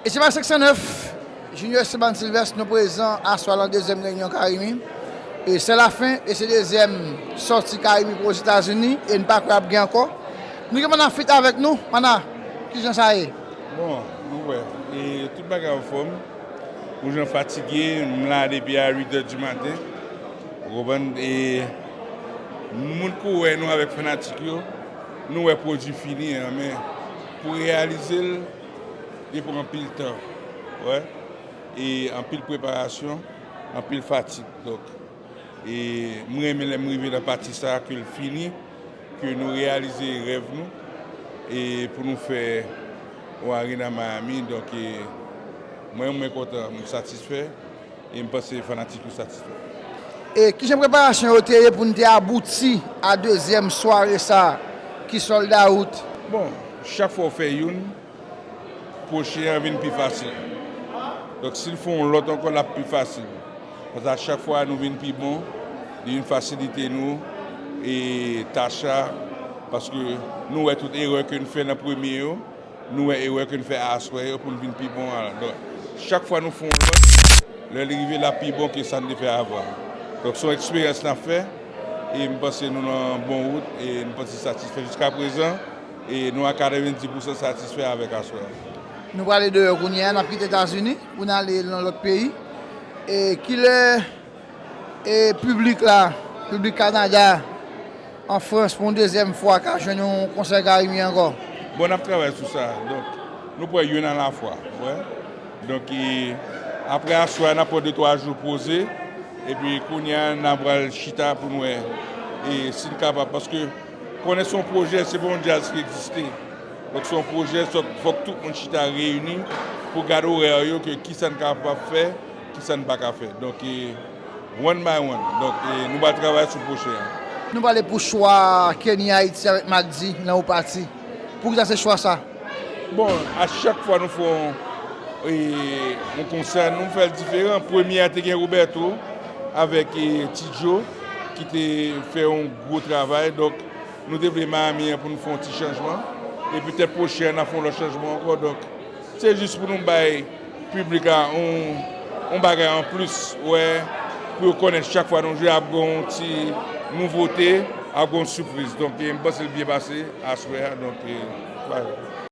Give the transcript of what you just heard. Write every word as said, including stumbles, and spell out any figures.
E se pa senk san nèf, Junior Esteban Sylvestre, nou prezan aswè a nan dezyèm reyinyon Karimi. E se lafen, e se dezyèm sòti Karimi pou Ozetazini, e n pa kwè ap gen ankò. Nou gen Mana Fit avèk nou. Mana, kijan sa ye? Bon, nou wè, e tout bagay anfòm. Yon jan fatige, m la depi a uit è di maten. Ou konprann? E moun k wè nou avèk fanatik yo, nou wè pwodui fini an, men pou reyalize l, li pran anpil tan. Wè. E anpil preparasyon, anpil fatig. Donk, e m renmen lè m rive nan pati sa a, ke l fini, ke nou reyalize rèv nou, e pou nou fè yon arena Miami. Donk, e mwen, mwen kontan, m satisfè, e m panse fanatik yo satisfè. E kijan preparasyon yo te ye pou n te abouti a dezyèm sware sa a ki sold out? Bon, chak fwa w fè youn, pwochen an vin pi fasil. Donk, si n fè yon lòt ankò, l ap pi fasil. Paske a chak fwa nou vin pi bon, li vin fasilite nou e tach la, paske nou wè tout erè ke n fè nan premye yo, nou wè erè ke n fè aswè yo pou n vin pi bon. Donk, chak fwa nou fè yon lòt, lè li rive, l ap pi bon ke sa n te fè avan. Donk, se yon eksperyans n ap fè, e m panse nou nan bon wout, e m panse satisfè jiska prezan, e nou a katrevenndis pousan satisfè avèk aswè a. Nou prale deyò kounye a, n ap kite Etazini pou n ale nan lòt peyi. E kilè e piblik la, piblik Kanada, an Frans pou yon dezyèm fwa ka jwenn yon konsè Karimi ankò? Bon, n ap travay sou sa. Donk, nou pran youn alafwa. Wè. Donk, e, apre aswè a, n ap pran de twa jou poze. Epi kounye a, n ap pral chita pou n wè, e, si n kapab. Paske konnen se yon pwojè, se pa yon djaz ki egziste. Donk, se yon pwojè, fòk, fòk tout moun chita reyini pou gade orè yo, ke kisa n kapab fè, kisa n pa ka fè. Donk, e, one by one. Donk, e, nou pral travay sou pwochen an. Nou pale pou chwa Kenny Haiti avèk Mack D nan Ou Pati. Poukisa se chwa sa? Bon, a chak fwa nou fè yon, e, yon konsè, nou fè l diferan. Premye a te gen Roberto avèk, e, Ti Joe ki te fè yon gwo travay. Donk, nou te vle Miami an pou nou fè yon ti chanjman. E petèt pwochen an, n a fè yon lòt chanjman ankò. Donk, se jis pou nou bay piblik la yon, yon bagay anplis, wè, pou yo konnen chak fwa nou jwe, ap gen yon ti nouvote, ap gen yon sipriz. Donk, e, m panse l byen pase aswè a. Donk, e, vwala.